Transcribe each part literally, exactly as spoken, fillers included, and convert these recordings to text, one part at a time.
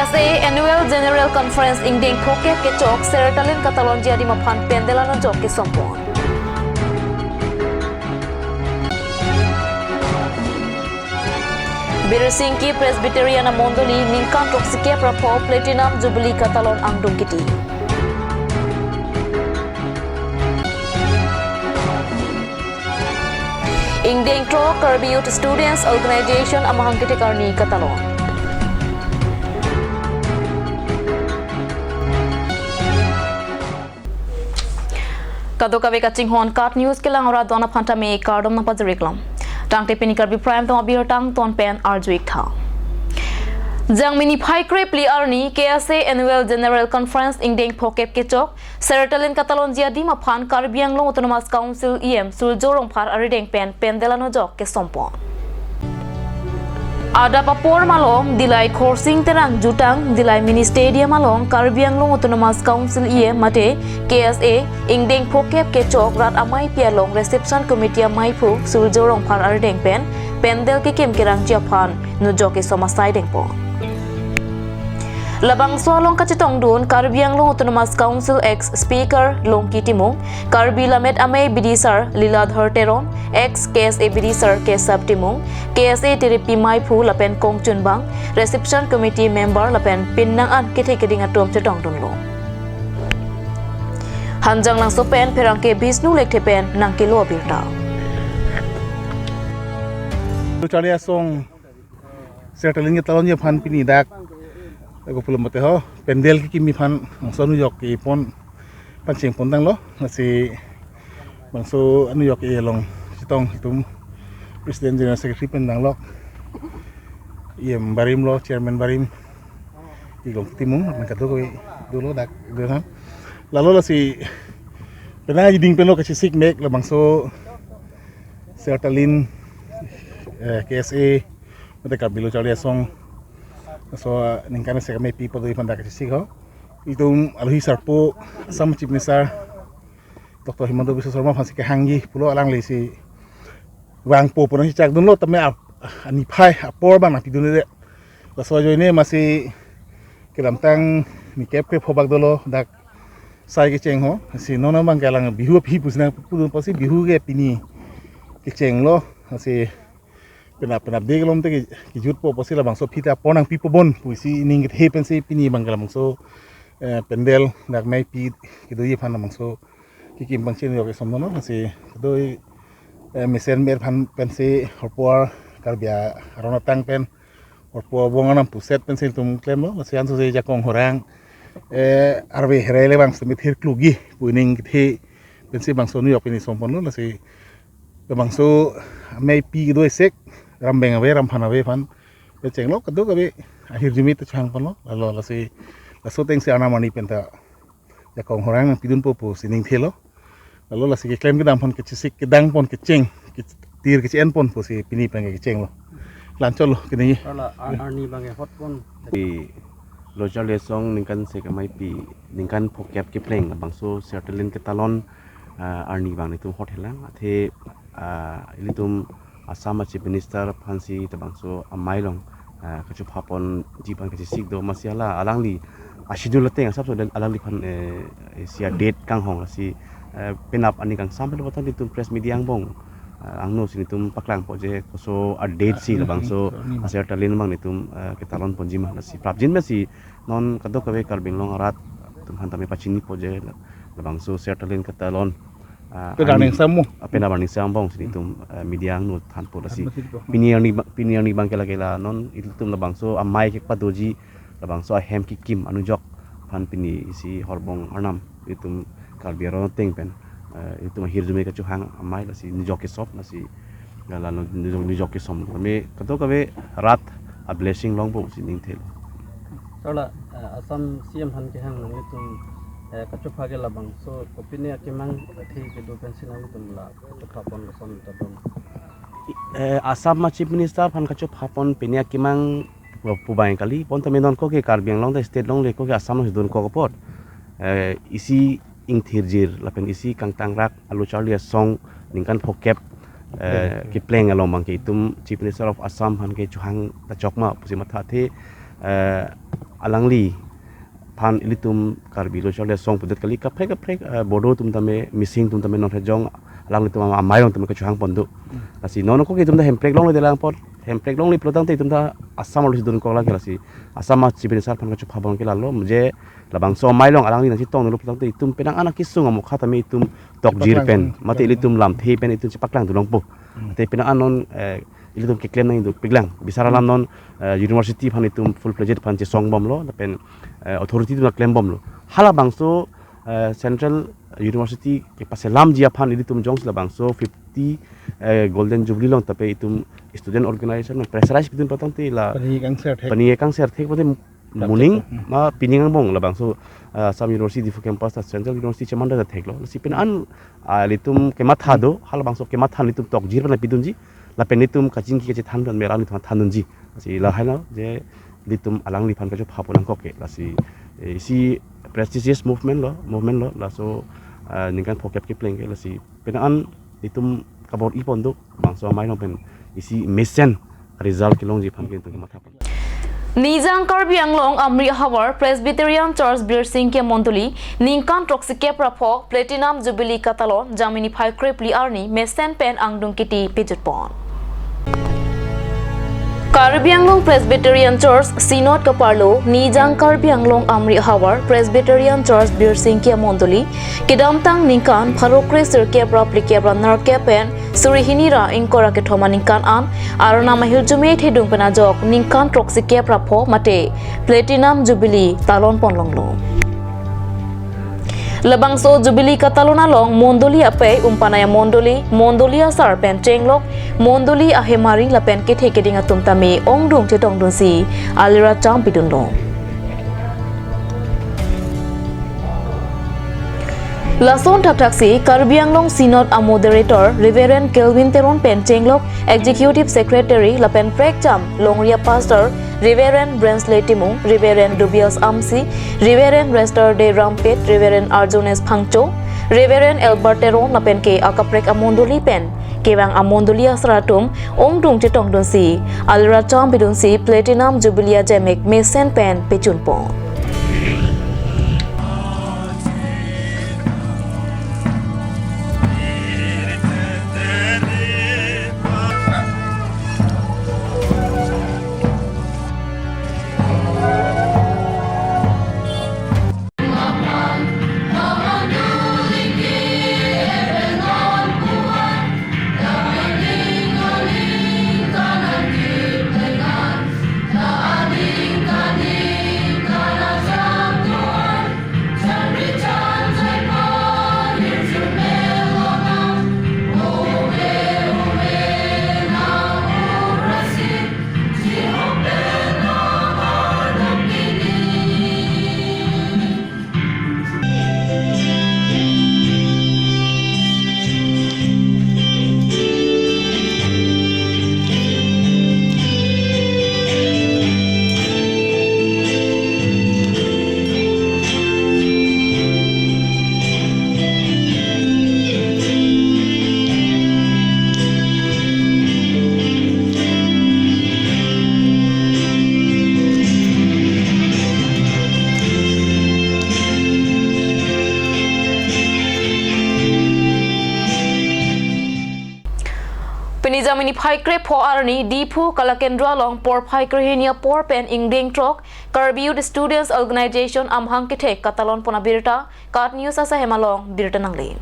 K S A Annual General Conference ingdeng phokep kechok Sertalin Katalonji adim aphan pandal anujok kesompon. Birsingki Presbyterian amondoli ningkan throksi kep ra pho Platinum Jubilee katalon angdung kiti. Ingdeng throk Karbi Youth Students Organization amahang kethek arni katalon. Kadokave kachinghon KAT News kelang ora do-an aphan tame kardom nangpajir-iklo. Tangte pini Karbi Prime Time abirta angton pen arju-ik tha. Jangmi niphai kre phli arni K S A Annual General Conference ingdeng phokep kechok Sertalin Katalonji adim aphan Karbi Anglong Autonomous Council E M Surjya Rongphar arideng pen pandal anujok kesompon. Adap apor malom Dillai Khorsing Terang jutang Dillai Mini Stadium along Karbi Anglong Autonomous Council E M mate K S A ingdeng phokep kechok rat ameipi along Reception Committee ameiphu Surjya Rongphar arideng pen pandal kekim kerangji aphan nujok kesom asai dengpon. Labangso along kachetongdun Karbi Anglong Autonomous Council ex Speaker Longki Timung, Karbi Lammet Amei Bidisar Liladhar Teron, ex K S A Bidisar Kesap Timung, K S A Tiripi meiphu lapen kongchunbang, Reception Committee member lapen pinnang an kethe keding atum chetongdunlo. Hanjanglangso pen pherangke Bishnu Lekthe pen nangkelo abirta. Charli Asong Sertalin Katalonji aphan pini dak, dak kopulom mate ho, pandal kekimji aphan bangso anujok kepon, pacheng pon tanglo, lasi bangso anujok ke along chetong itum President General Secretary pen danglok, E M barim lo, Chairman barim, Longki Timung, lapen kadokave dolo dak, do han. Lalo lasi penang jiding pen lo kachesik mek labangso Sertalin, eh, K S A, mate Karbi Lo Charli Asong, so, eh, ningkan isi ameipi pado aphan dak kachesik ho. Itum alohi sarpo, Assam Chief Minister Doctor Himanta Biswa Sarma aphansi kehangji pulo, alanglisi vangpo pu nangchechakdunlo tame ap-, aniphai apor abang nangpidunde. Laso ajoine masi kedamtang nikep kre phobak dolo dak sai kecheng ho. Si non abang ke alang Bihu aphi pusi nangpudun apotsi Bihu ke pini kechenglo. Si penap penap de kelom te ke-, kejutpo apotsi labangso aphi ta apor nangpipo bon pusi ning kethe pensi pini abang ke labangso, eh, pandal dak meipi kedoji aphan labangso kekim pangcheng yok esom dono, lasi kadoi, eh, mesen mer aphan pensi horpo Karbi aron atang pen horpo abong anam puset pensi itum klemlo, lasi anso si jakong horang, eh, arve herai le bang semi thir klugi pu ning kethe pensi bangso anujok pini somponlo, lasi bangso ameipi kedo esek, rambeng ave, ramphan ave aphan pachenglo, kadokave ahirjume ta chehang ponlo, lalo lasi laso atengsi arnam arni pen ta jakong horang nangpidunpo pusi ningthelo. Lalo lasi keklem kedam pon, kechesik kedang pon, kecheng, ketir keche-en pon pusi pini pen kechenglo. Lanchotlo kini. Lalo ar-, arni abang ke hot pon. Di Lo Charli Asong ningkan isi ameipi, ningkan phokep kepleng labangso Sertalin Katalon, ah, arni abang netum hot helang. Athe, ah, ilitum Assam a Chief Minister aphansi labangso amei along, ah, kachophaponji abang kachesik do, masi hala alangli a schedule ateng asapso dan alangliphan, eh, isi a date kanghong, lasi, eh, penap ani kangsam pelo batang itum press media angbong, ah, angno si netum paklangpo je koso a date si labangso Sertalin abang netum, eh, ketalon ponji ma, lasi prapjin masi non kadokave Karbi Anglong arat atum aphan tame pachinipo je labangso Sertalin Katalon, ah, penap arni, arni kangsam mo. Ah, penap arni kangsam angbong si netum, eh, media angno thanpo, lasi pini arni ba-, pini arni abang ke la ke la non ilitum labangso amei kepadoji labangso ahem kekim anujok aphan pini isi horbong arnam itum Karbi aron ateng pen, eh, itum ahirjume kachehang amei, lasi nujok kesop, lasi gala nujok, nujok kesom. Kami kadokave rat a blessing longpo si ningthelo. Lalo, eh, Assam C M aphan kehang nanglitum, eh, kachopha ke labangso kopine akemang athe kedo pensi nanglitum la kachophapon koson ta dun? Eh, Assam a Chief Minister aphan kachophapon pine akemang pu abang kali, bonta me non ko ke Karbi Anglong ta state longle, ko ke Assam alongsi dunkok apot, eh, isi ingthirjir lapen isi kangtangrak a Lo Charli Asong ningkan phokep, eh, kepleng along abang ke itum Chief Minister of Assam aphan ke chehang ta chokma pusi matha, athe, eh, Alangliphan ilitum Karbi lo chole song pudet kali, kaprek kaprek, eh, Bodo atum tame, Mising atum tame, non hejong alanglitum ama-, amei along tame kachehang pon do. Lasi non ko ke itum ta Hemprek longle dolang apot, Hemprek longle pulo tangte itum ta Assam arlo si dun kok lake, lasi Assam a Chief Minister aphan kachepha pon ke lalo, je labangso amei along alangli nangchetong lo pulo tangte itum penang an akesung amokha tame itum tokjir pen, mate ilitum lamthe pen itum chepaklang dun longpo. Te penang an non, eh, ilitum keklem nangji do peklang. Bisar alam non, eh, university aphan itum full fledged aphan chesong bomlo, lapen, eh, authority atum klem bomlo. Halabangso, eh, Central University kepaselamji aphan ilitum jongsi labangso fifty, eh, Golden Jubilee along tape itum student organization pressurize pidun pulo tangte la pani kangser thek, pani kangser thek pute muning ma pining angbong labangso, ah, Assam University Diphu campus ta Central University cheman ta theklo. Lasi penang an, ah, ilitum kematha do, halabangso kematha ilitum tokjir pen pidunji, lapen ilitum kachingki kachethan pen mera ilitum thandunji. Lasi lahai lo je ilitum alangliphan kachepha pon nangkok ke. Lasi, eh, isi prestigious movement lo, movement lo, laso, ah, ningkan phokep kepleng ke, lasi penang an itum kabor-i pon do, bangso amei along pen isi mesen result kelongji aphan ke itum kematha pon. Nijang Karbi Anglong Amri Ahavar Presbyterian Church Birsingki Mondoli ningkan throksi kep ra pho Platinum Jubilee katalon Jangmi niphai krephli arni mesen pen angdung kiti pejut pon. Karbi Anglong Presbyterian Church Synod kaparlo Nijang Karbi Anglong Amri Ahavar Presbyterian Church Birsingki Mondoli kedamtang ningkan pharo kre sirkep ra phlikep ra nerkep pen suri hini ra ingkoi ra kethom aningkan an Arnam ahirjume thedung pen ajok ningkan throksi kep ra pho mate Platinum Jubilee talon pon longlo. Labangso Jubilee katalon along Mondoli apei, umpanai amondoli, mondoli asar pen chenglok, mondoli ahemari lapen kethe keding atum tame ongdung chetongdunsi alira cham pidunlo. Lason thakthaksi Karbi Anglong Synod a Moderator Reverend Kelvin Teron pen chenglok Executive Secretary lapen prekjam Longria Pastor Reverend Brensley Timung, Reverend Dubias Amsi, Reverend Rester De Rampet, Reverend Arjunes Phangcho, Reverend Albert Teron lapen ke akaprek amondoli pen kevang amondoli asar atum ongdung chetongdunsi alira cham pidunsi Platinum Jubilee ajemek mesen pen pejun pon. Pini Jangmi niphai krepho arni Diphu Kalakendra along porphai krehini apor pen ingdeng throk Karbi Youth Students Organization amahang kethek katalon pon abirta KAT News asahem along birta nangle.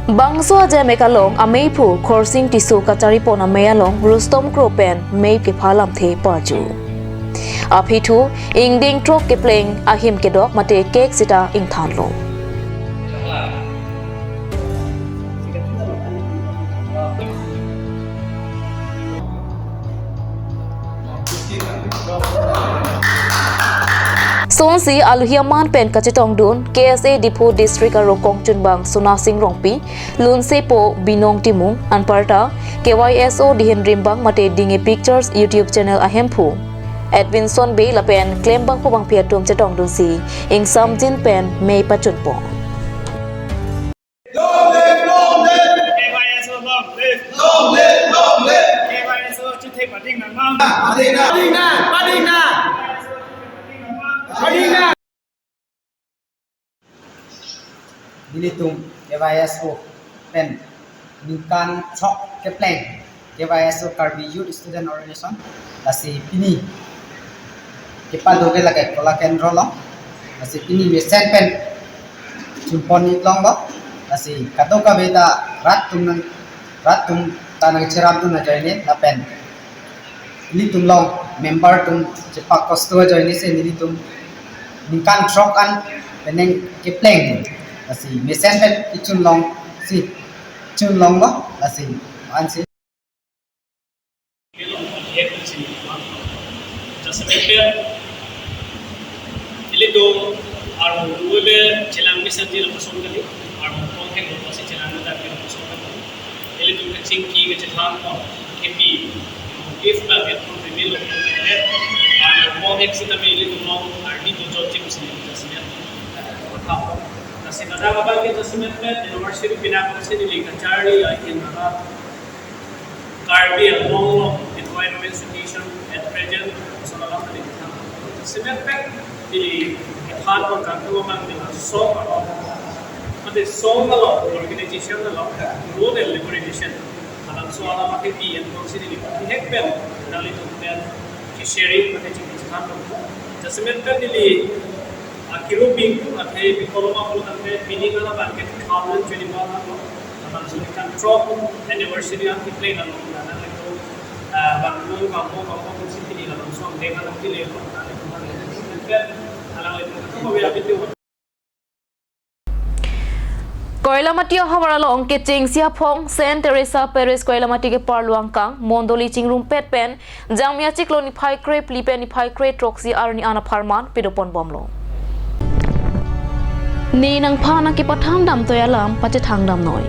Bangso ajemek along ameiphu Khorsing Tisso kachari pon amei along Rustom Kro pen mei kepha lamthe parju. Aphi thu ingdeng throk kepleng ahim kedok mate cake sita ingthanlo. Sonsi alohi aman pen kachetongdun K S A Diphu District arong kongchunbang Sonasing Rongpi, lunsepo Binong Timung, anparta K Y S O Dihen Rimbang mate Dinge Pictures YouTube channel ahemphu Edwinson Bey lapen klembangpo bangphi atum chetongdunsi ingsamjin pen mei pachunpon. Long live, long live. K Y S O long live. Long live, long live. K Y S O chithe pading nangmang. Pading nang, pading nang, pading nang. Nelitum K Y S O pen ningkan throk kepleng K Y S O Karbi Youth Student Organization, lasi pini kepado ke lake Kola Kendro along, lasi pini mesen pen chumpon itlong lo, lasi kadokave ta rat atum nang, rat atum ta nangcherap atum ajoine lapen nelitum along member atum chepak kosto ajoine si nelitum ningkan throk an penang kepleng, lasi mesen pen kechun long si chun long lo, lasi ansi. Jasemet pen ilitum arlo ube chelang mesen di lapuson kali, arlo kong hek lo si chelang mesen di lapuson kali. Ilitum kachingki kachethan ko kepi, if na get from the middle of the net, arlo kong hek sitame ilitum long arni to jot chim si jasemet. Lasi kadokave ke jasemet pen anniversary pinakam si neli kacharli ahin nara Karbi Anglong Environment Association at present, so alam tadi kita. Jasemet pen di kephan pon kangtung amang di song along, mate song along, organization along, road and liberation. Alam so alam ake P M kong si di hek pen, nanglitum pen, sharing mate chingki kephan pon. Jasemet pen di, ah, kiru bingku, ate bingkoloma pon tangte, meaning ala bangke two thousand twenty-one along. Labangso ningkan throk anniversary an kepleng along, labangso, ah, bangso bangso bangso si pini labangso ang deng along pini labangso ang deng along pini. Koilamati ahavar along kechengsi aphong Saint Teresa Parish Koilamati keparlo angkang mondoli chingrumpet pen Jangmi achiklo niphai krephli pen niphai krethrok si arni an apharman pedopon bomlo. Ne nangphan nangkepathan damtoi alam pachethang damnoi.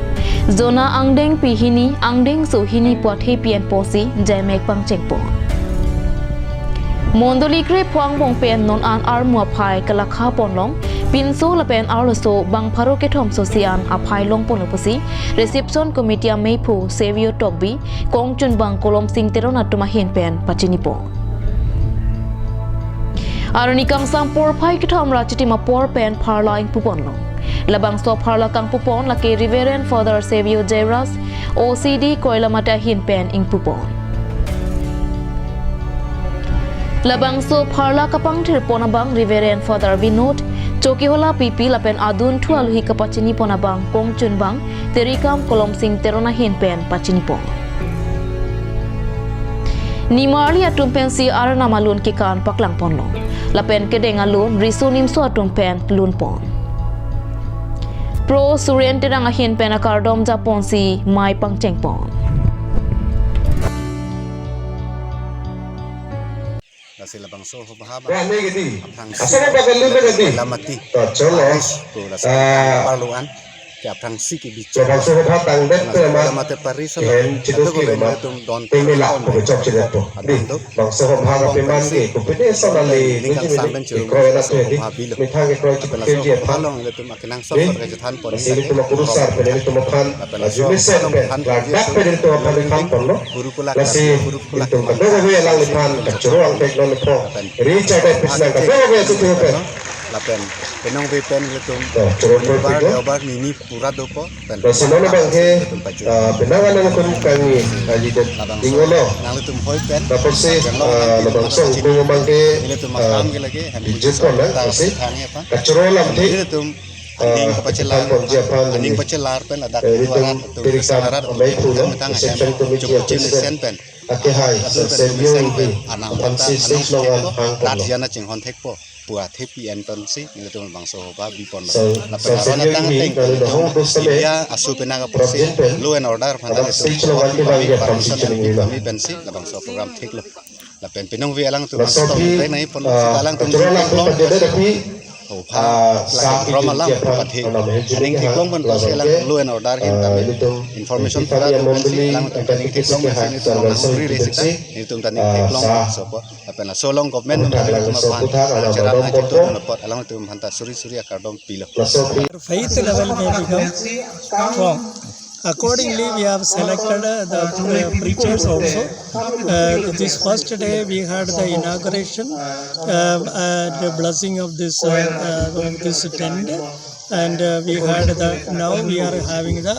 Jona angdengpi hini, angdengso hini pu athe pi-en posi jaimek pangchengpon. Mondoli krepho angbong pen non an armu aphai kelakha ponlong, pinso lapen arloso bang pharo kethom so si an aphai longponlo pusi Reception Committee ameiphu Savio Tokbi, kongchunbang Kolomsing Teron atum ahin pen pachinipo. Arni kangsam porphai kethom ra chitim apor pen pharla ingpuponlo. Labangso pharla kangpupon lake Reverend Father Savio Jairus, O C D Koilamati ahin pen ingpupon. Labangso pharla kapangthirpon abang Reverend Father Vinod, Chokihola P P lapen adunthu aluhi kapachinipon abang kongchunbang Terikam Kolomsing Teron ahin pen pachinipon. Nimarli atum pensi Arnam alun kekan paklangponlo. Lapen kedeng alun riso nimso atum pen lunpon. Pro Suren Terang ahin pen akardom japonsi mei pangchengpon. Lasi labangso hobha ba. Wah, ini gini. Aphrangsi. Asal apa beli gini? Koilamati. Tocol, ya. Parish ko lasi, ah, parlo an ke aphrangsi kebichar. Labangso hobha tangdet. Lasi tema. Koilamati Parish lo. Hen, ciduk. Atu ko kiri ben ma. Tum don. Temi lah, pon pokok cok cidet po. Di, adon do. Bangso hobha. Bang apiman Parish. Di, kupine sonali. Ningkan samben cirum. Ikro enak so ya, di. Hobha bilo. Mithang ikro. Lapen laso hobha along ilitum akenangsot. Di. Sebagai jathan pon. Lasi ilitum akurusar, pen ilitum aphan. Lapen laso hobha along pen. Ladak pen ilitum aphan ilitum aphan pon lo. Guru pulak, lasi guru pulak. Ilitum kadokave alangliphan kachoro angpek non po. Ri chate pisnang kadokave asutu pen. Lapen penong ve pen ilitum. To, choro pen Deobar, pito. Deobar nini pura dopo. Pen lasi non abang ke, ilitum pachun. Ah, penang anan kum kangni, ah, lidet. Labangso, ingolo. Nanglitum hoi pen. Tapos si, ah, labangso ilitum abang ke, ilitum ah, makam ke lagi, hem bijut puji pon, so, eh, ta lasi. Thang ya pa. Kachoro alam the. Ilitum. Aning, ah, kapachelar, pon ji aphan aning ni. Pachelar pen ladak, eh, duarat ilitum atum Terikam kesalar atum amei pulo, metang, metang, reception committee cukup aphan chin si sen pen. Ake hai, atur pen sen sen mesen yung pen, di, anam aphan ta, si anam stage long an hang rat pon lo. Jana chinghon thekpo, pu athe pi-en pen si, ilitum bangso hobha bipon lo. So, lapen so aron sen yung atang ni, teng, kalau ilitum, dahong dos tame, India asu penang apor si, project pen, law and order aphan adak ilitum stage long an di bang ya aphan si information chining pen lo. Kami pen si, labangso program theklo. Lapen penong ve alangtum laso stop pi, pen nai pon ah, sita alangtum kachoro alam pi theklong pajada pen. Tapi, oh, pha, ah, lagi sa pi rom alam dia pha, pathe. Alam he juni aning ha, theklong pen laso pasi alang ke, law and order hin ah, kami ilitum information ilitum pura ya tu pen si membeli alang pen aning theklong pen si ilitum alang suri re sita. Ilitum ta aning ah, theklong sa pen so po. Lapen laso along government atum alang so alam putha, alam cheram dom aja pon tu po. Alang atum aphan ta suri suri akardom pilo. Laso pi. Faith level may become strong. Accordingly, we have selected, uh, the, uh, preachers also. Uh, this first day we had the inauguration, uh, uh, the blessing of this, uh, uh, this tent. And uh, we had the, now we are having the,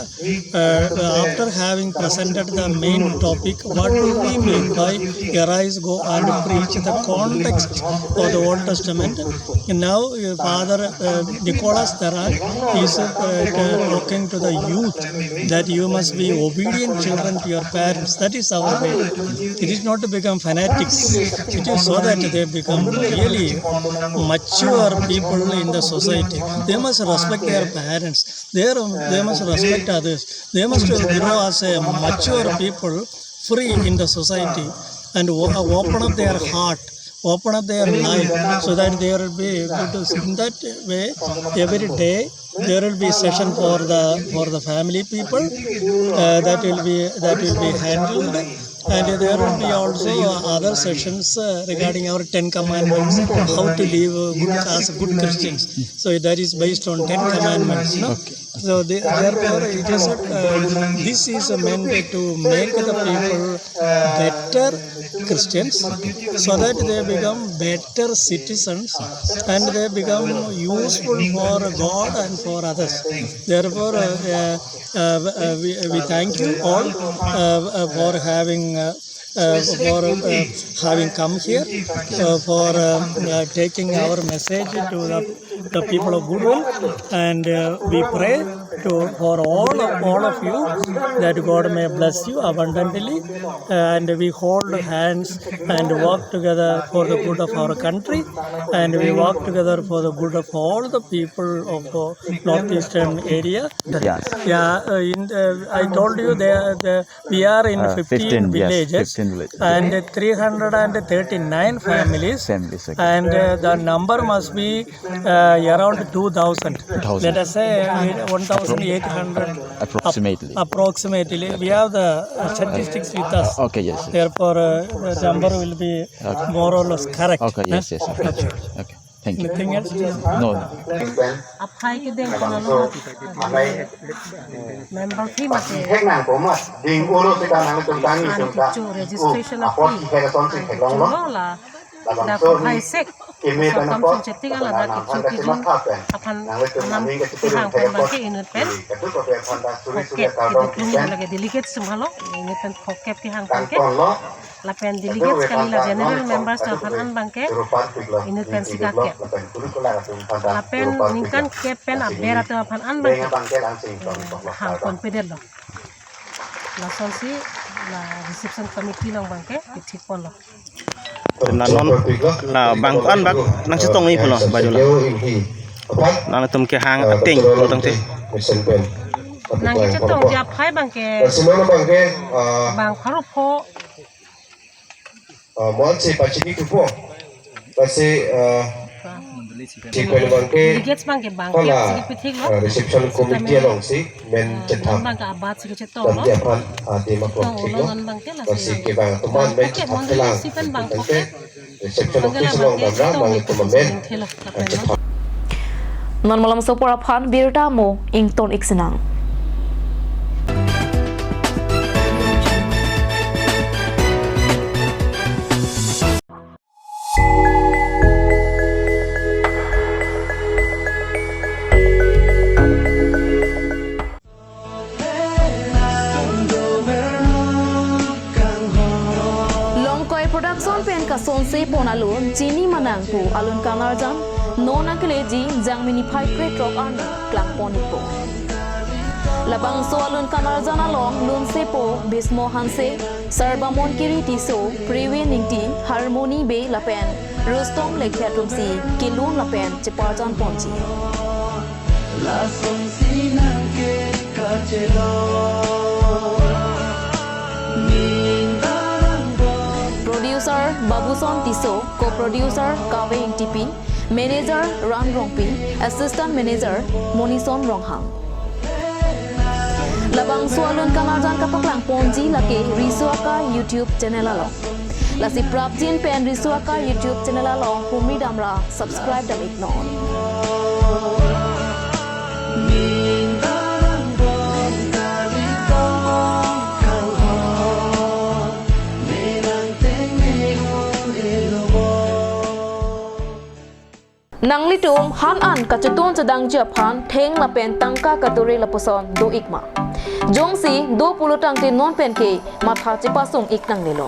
uh, after having presented the main topic, what do we mean by arise, go and preach, the context of the Old Testament. Now uh, Father uh, Nicholas Teran is uh, uh, talking to the youth that you must be obedient children to your parents. That is our way. It is not to become fanatics. It is so that they become really mature people in the society. They must respect their parents. They, are, they must respect others. They must grow as a mature people, free in the society, and o- open up their heart, open up their life, so that they will be able to. In that way, every day there will be session for the for the family people. Uh, that will be that will be handled, and there will be also other sessions uh, regarding our Ten Commandments, how to live uh, good as good Christians. So that is based on Ten Commandments, no? So the, therefore, it is a, uh, this is a mandate to make the people better Christians, so that they become better citizens and they become useful for God and for others. Therefore, uh, uh, uh, we, we thank you all uh, uh, for having uh, uh, for uh, having come here, uh, for uh, uh, taking our message to the, the people of Gurgaon, and uh, we pray to for all of, all of you that God may bless you abundantly, uh, and we hold hands and work together for the good of our country, and we work together for the good of all the people of the northeastern area. Yes. Yeah, uh, in, uh, I told you the, the we are in Uh, fifteen fifteen, yes, villages fifteen villages. And three hundred and thirty-nine families. Families, okay. And uh, the number must be uh, around two thousand. Two thousand. Let us say uh, one thousand eight hundred Approximately. Approximately. We have the uh, statistics with us. Uh, okay, yes, yes. Therefore, uh, the number will be more or less correct. Okay, yes, yes, okay. Okay. Thank you. Anything else? No, no. Aphai kedeng kono lo. Member fee mate. Hek nang komat ding ulo kita nang tungtang ni tungta. Chu registration aphi. Apot hek ton si hek long lo. Chulo la. Labang Da so ko ni hai sek. Keme Sokam tana po. Sung chetik ala da ki chu ki jin. Aphan nam tihang pen bangke inut pen. Phokep. Lagi delegate sumhalo. Inut pen phokep tihang pen ke. Lapen delegates kali la general members to aphan an bangke inut pen si kake. Lapen ningkan kep pen aber atum aphan an bangke hang kon pedetlo. Lasonsi la reception committee along bangke pithik ponlo. Na non la bang an bak nangchetong-i pulo baju la. Nangtum kehang ateng pulo tangte. Nangkechetongji aphai bangke bang pharo pho. Ah, mon si pachini tupo. Pasi, ah, si pen bangke Delegates bangke bangke pala, si pithiklo. Ah, reception committee along si men chetap. Bangke abat si chetonglo. Lamdi aphan, ah, di mak chetonglo thiklo. Non bangke la. Pasi si kevang atum an men chetap mondoli kelang. Si pen bang Bangke, phokep. Reception office along damra bang atum amen. Non malam sopor aphan birta mo ington iksinang. Longkoi Production pen kasonse pon alun Chini Manang pu alun kanarjan non nangkeleji Jangmi niphai krethrok arni klang pon ikpo. Labangso alun kanarjan along lunsepo Bismo Hanse, Sarbamon Kiri Tisso, Prewin Ingti, Harmony Bey lapen Rustom Lekhia atumsi kelun lapen cheparjan ponji. Lasonsi nangke kachelo. Ning darang bo. Producer Babuson Tisso, co-producer Kave Ingtipi, manager Ran Rongpi, assistant manager Monison Ronghang. Labangso alun kanarjan kapaklang ponji lake Riso Akai YouTube channel along. Lasi prapjin pen Riso Akai YouTube channel along humri damra subscribe dam iknon. Nangli Tum han an kachetun chedangji aphan theng lapen tangka kadure lapuson do-ik ma? Jongsi do pulo tangte non penke matha chepasung-ik nangnelo.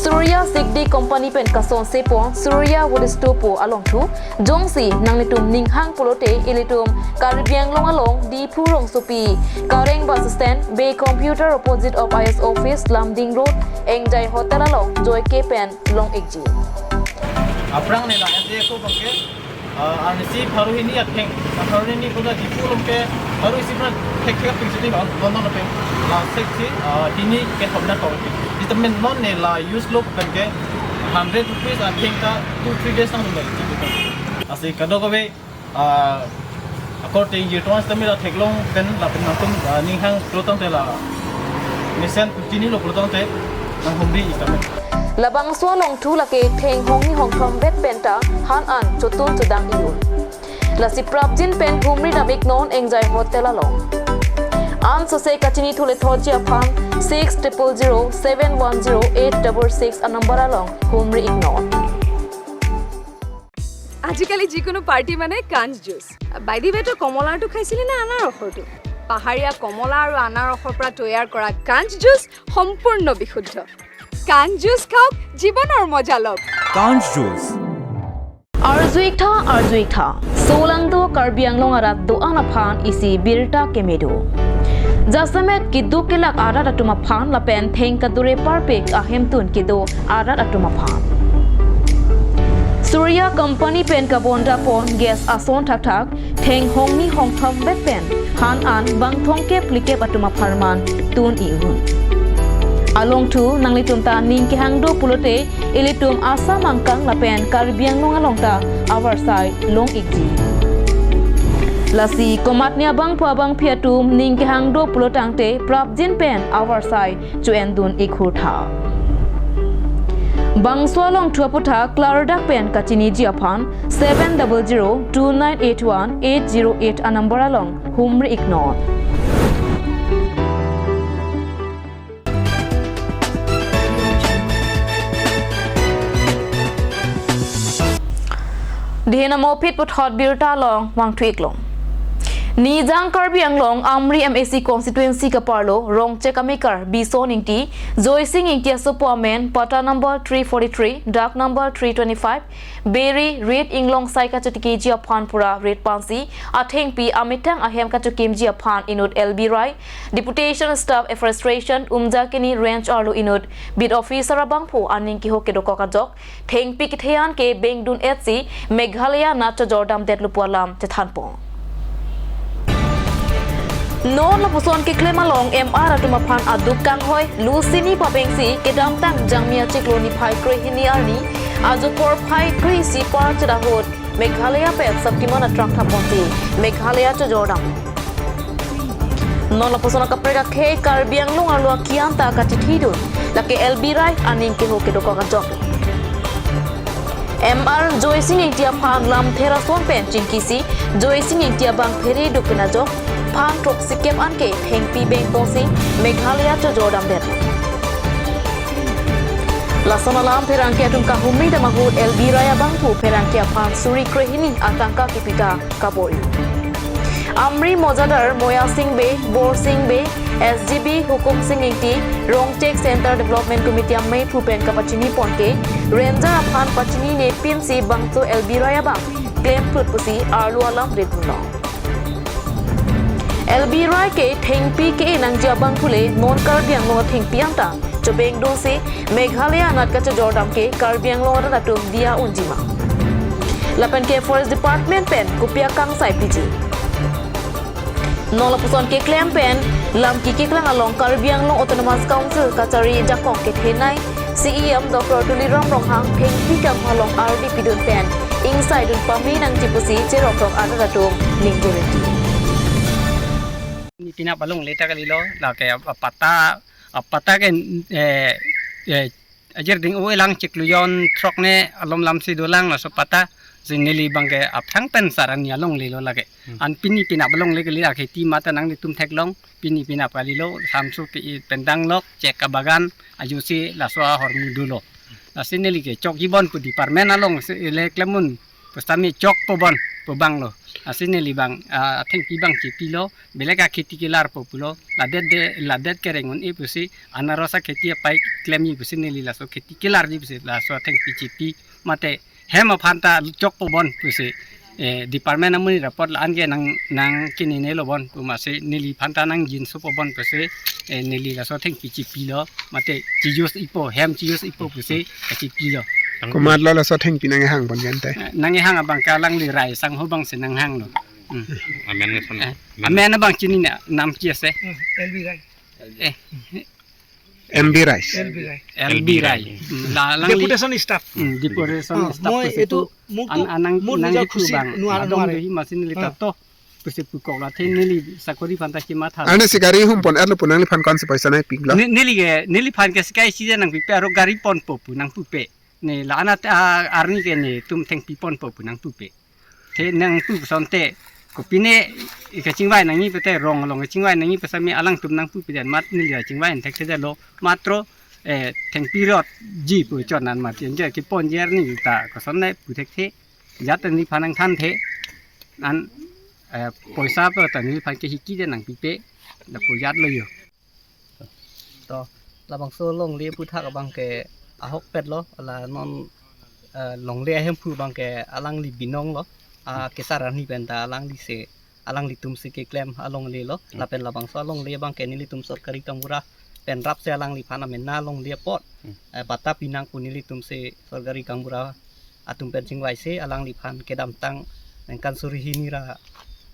Surya Sikdi Company pen kasonse pon Surya Wood Store pu along thu, jongsi nanglitum ninghang pulote ilitum Karbi Anglong along Diphu rongsopi Kareng bus stand, Bay Computer opposite of I S office, Lumding Road, Engjai Hotel along joike pen long-ikji. Aphrang ne la S D F O abangke, ah, arnisi pharo hini atheng, ah, pharo hini koda Diphu along ke pharo isi pran thek thek ping sini non, non non ping. La sek si, ah, hini ke hobna kau ping. Di temen non ne la use lo pen ke hundred rupees atheng ta two three days nang nang. Lasi kadokave, ah, according to trans tamila theklong pen lapen nangtum, ah, ninghang pulo tangte la mesen kutini lo pulo tangte nanghumri-ik tame. Labangso along thu lake theng hongni hongthom vet penta han an chotun chodang-ik un. Lasi prapjin pen humri dam-ik non Engjai Hotel along. Ansose kachini thule thotji aphan six triple zero seven one zero eight double six a number along humri-ik non. আজিকালি যিকোনো পাৰ্টি মানে কাঞ্চ juice. By the ৱে, তই কমলাৰটো খাইছিলি নে আনাৰসৰটো? পাহাৰীয়া কমলা আৰু আনাৰসৰ পৰা তৈয়াৰ কৰা কাঞ্চ জুচ সম্পূৰ্ণ বিশুদ্ধ। কাঞ্চ জুচ খাওক, জীৱনৰ মজা লওক। Kanch Juice. Arju-ik tha, arju-ik tha. Solangdo Karbi Anglong arat do-an aphan isi birta keme do. Jasemet keduk kelak arat atum aphan lapen theng kadure parpik ahemtun kedo arat atum aphan. Surya Company pen kabonda pon gas ason thakthak, theng hongni hongthom vet pen han an bang thomkep phlikep atum apharman tun-ik un. Along thu nanglitum ta ning kehang do pulote ilitum Assam angkang lapen Karbi Anglong along ta avarsai long-ikji. Lasi komatne abangphu abangphi atum ning kehang do pulo tangte prapjin pen avarsai cho-endun-ik hur tha. Bangso along thu aputhak klardak pen kachiniji aphan seven double zero two nine eight one eight zero eight a number along humri-ik non. Dihena mopit puthot birta along vangthu-ik long. Nijang Karbi Anglong Amri M A C constituency kaparlo Rongchek amekar Bison Ingti, Joysing Ingti asopo amen, patta number three forty-three, dak number three twenty-five, Beri rit inglong sai kachotikiji aphan pura rit pansi athengpi amethang ahem kachokimji aphan inut L B Rai, Deputation Staff Afforestation, Umjakini Range arlo inut beat officer abangphu aning keho kedokok ajok thengpi kethe an ke bengdun-etsi Meghalaya anat chojor damdetlo pu alam chethanpon. Non lapuson keklem along M R atum aphan aduk kanghoi, lusini pabengsi kedamtang Jangmi achiklo niphai krehini arni ajo porphai kre-isi par chedahut Meghalaya pen Shaktiman atrak thaponsi Meghalaya chojor dam. Non lapuson akaprek akhei Karbi Anglong arlo akian ta kachithidun lake L B Rai aning keho kedokok ajok. M R Joysing Ingti aphan lamthe ason pen chingkisi Joysing Ingti abang phere duk pen ajok phan throksikep anke thengpi bengtongsi Meghalaya chojor damdet. Lason alam pherangke atum kahumri dam ahut L B Rai abangphu pherangke aphan suri krehini atangka kepi ta kabor-i. Amri mojadar Moya Sing Bey, Bor Sing Bey, S G B Hukum Sing Ingti, Rongchek Centre Development Committee ameiphu pen kapachini ponke, Ranger aphan pachinine pinsi bangso L B Rai abang klemprut pusi arlo alam rit pulo. L B Rai ke thengpi ke-e nangji abangphu le non Karbi Anglong athengpi anta chobengdunsi Meghalaya anat kachojor dam ke Karbi Anglong arat atum diya unji ma? Lapen ke Forest Department pen kopi akangsai piji? Non lapuson keklem pen lamki keklang along Karbi Anglong Autonomous Council kachari jakong kethenei C E M Doctor Tuliram Ronghang thengpi kangho along ardi pidun pen ingsaidun pame nangji pusi cherokrok arat atum ning juriti. Ni pinap alongle ta kalilo, lake ap-, apatta, apatta ke, eh, eh, ajir ding o elang chiklo jon throk ne alom lamsi dolang, laso patta si neli abangke aphrang pen sarani alonglelo lake. Hmm. An pini pinap alongle kali, akhei ti mata nanglitum theklong, pini pinap kalilo, samsu ke-e pen danglok, chek abagan ajosi laso ahormu dolo. Lasi neli ke chokjibon pu department alongsi le klemun Pustami chokpo bon pu abang lo. Lasi neli abang, ah, athengpi abang chepilo, belek akheti kelarpo pulo, ladet de, ladet kereng un-e pusi, anaros akheti apai klemji pusi neli laso kheti kelarji pusi, laso athengpi chepi, mate hem aphan ta chokpo bon pusi, eh, department amonit apot la-an ke nang, nangkinine lo bon pu amatsi neliphan ta nangjinsopo bon pusi, eh, neli laso athengpi chepilo, mate chi-use-ipo, hem chi-use-ipo pusi, eh, chepilo. Komatlo laso athengpi nanghang pon gente? Eh, nanghang abang ke alangli Rai sangho abangsi nanghanglo. Hmm. Amen nge son. Eh, amen abang chinine, nam ki ase? Hmm, L B Rai. Eh. M B Rai. L B Rai. L B Rai. Hmm, la, alangli deputation staff. Hmm, deputation staff. Oh, moi pusi itu tu mungkin an-, anang, mur nang nijak itu kusi bang. Nuar, adong nuar. Dei machine lita to. Pusi pukok la the neli sakori aphan ta kematha. Ane si gari hum pon-etlo pu nangliphan konsi poisa nangpiklo? Ne-, neli ke, neliphan ke sika isi nangpipe, aro gari ponpo pu nangpupe. Ne la anat, ah, arni ke netum thengpi ponpo pu nangpupe. The nangpu asonte, kopine kachingvai nangji pute, rong along kachingvai nangji pute sami alangtum nangpupe den, mat neli kachingvai thekthedetlo, matro, eh, thengpi rotji pu chot an mat, anke kepon jer ni ta kosonne pu thekthe, jat neliphan nangthanthe, an, eh, poisa pu ta neliphan ke hiki den nangpipe, lapu jatlo jo. To, labangso longle aphuthak abang ke ahokpetlo, la non, eh, longle ahemphu abang ke alangli binong lo, ah, kesar arni pen ta alanglisi, alanglitumsi keklem alongle lo, hmm, lapen labangso alongle abang ke nelitum sorkari gaonbura pen rapsi alangliphan amena longle apot, hmm, eh, patta pinang pu nelitumsi sorkari gaonbura atum pen chingvaisi alangliphan kedamtang ningkan suri hini ra,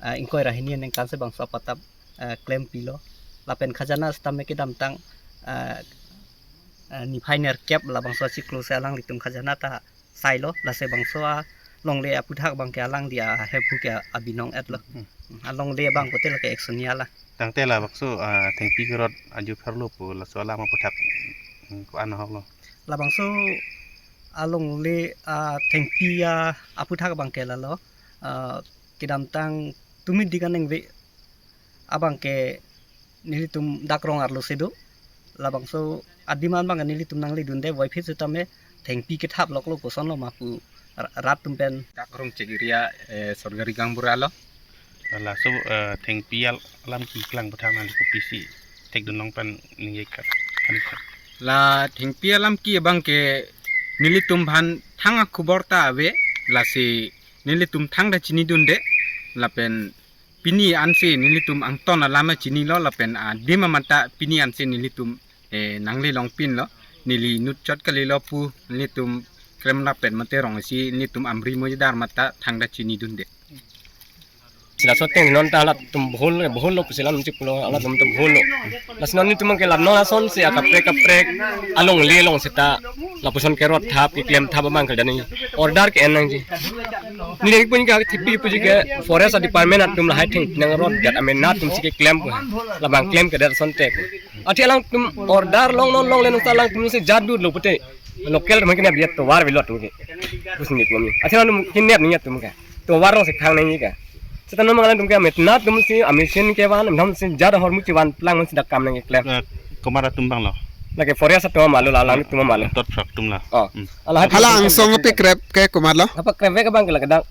eh, ingkoi ra hini aningkansi bangso apatta, eh, klempilo. Lapen khajana sitame kedamtang, eh, eh, niphai nerkep labangso achiklo si alanglitum khajana ta sailo, lasi bangso alongle aphuthak abang ke alangli ahemphu ke abinong-etlo. Hmm. Alongle abang pute lake action ya la. Tangte labangso, ah, thengpi kerot aju pherlo pu laso alam aphuthak, hmm, ko-an ahoklo? Labangso alongle, ah, thengpi, ah, aphuthak abang ke lalo, ah, kedamtang tumit dikan nengve abang ke nelitum dak rong arlo si do. Labangso adim an abang nelitum nangledunde, voiphit sitame thengpi kethap loklo, kosonlo ma pu ra-, rat atum pen. Dak Rongchek area, eh, sorkari gaonbura lo. Laso, eh, thengpi al-, alam keklang aphuthak nangli kopisi thekdun long pen ningje khat, khan khat. La thengpi alam ke abang ke nelitum aphan thang akhubor ta ave, lasi nelitum thangta chinidunde, lapen pini ansi nelitum angton alam chinilo, lapen adim amat ta pini ansi nelitum, eh, nangle longpinlo, neli inut chot kalilo pu nelitum krem lapen mate rong isi nelitum Amri Mojadar amat ta thangta chinidunde. Si laso ateng non ta latum bhul, bhul lo pusi lam chiplo, latum to bhul lo. Lasi non nelitum ke la non asonsi akaprek kaprek alongle along seta lapuson kerot thap, keklem thap abang ke dani order ke-en nangji. Neli pun ka thipi puji ke forest department atum lahai thengpi nangrotdet amena atumsi keklem pu. Labang klem kedet asonte. Athe alangtum order long non longle nungsa alangtumsi jadut lo pute. Local atum ke nep dia tovar velo atum ke. Pusni kami. Athe alangtum ke nep ni atum ke. Tovar alongsi khang nangji ke. Seta non alangtum ke ametna atumsi, amachine kevan, ametna atumsi jat ahormu chevan plang mansi dak kam nangji klem. Eh, komat atum abang lo? Lake forest atum ama lo, la alangtum ama lo. Tot phrak atum la. Oh. Hmm. Ala hati hala angsong api krep ke komatlo? Apa krep ke abang ke lake dak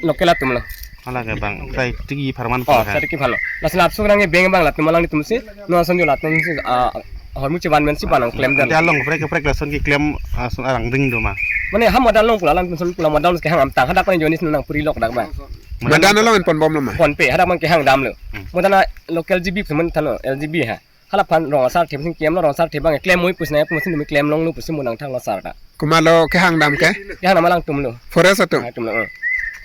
local atum lo. Hala ke abang, sai tiki pharman. Oh, pha. Sai tiki phalo. Lasi laso rang beng abang latum alangtumsi, non ason jo latumsi, ah, ahormu chevan mensi panang klemdet. Ante along kaprek kaprek lason keklem, ah, son arang ding do ma? Mane ha madan along pu la alangtum son pu la madan ke hang amtang, hadak pen jonis nang puri lok dak abang. Madan along en ponbomlo ma? Ponpe, hadak abang kehang damlo. Hmm. Madan a local G B semen thanlo, L G B ha. Halaphan rong asar thep sing klemlo, rong asar thep abang klem moi pusi nai pu si numi klem longlo pusi mo nangthanlo sar ta. Komatlo kehang dam ke? Kehang dam alangtum lo. Forest atum? Atum lo, eh.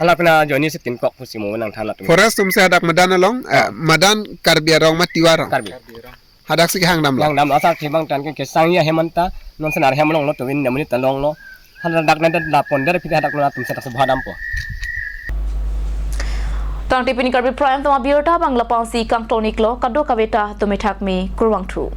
Alaphan ajoine si tin kok pusi mo nangthan latum. Forest atumsi hadak madan along, eh, oh, madan Karbi arong ma Tiwa arong? Karbi. Hadaksi kehang damlo? Kehang damlo, asar thep abang tan ke kesang ya hem anta, non senar hem longlo, tuvin namunit ta longlo. Hadak nang dan lapon dari pita hadak lo atum seta sebha dampo. Tangte pini Karbi Prime Time abirta abang lapu-ansi kangton-iklo, kadokave ta tumithak me kurvangthu.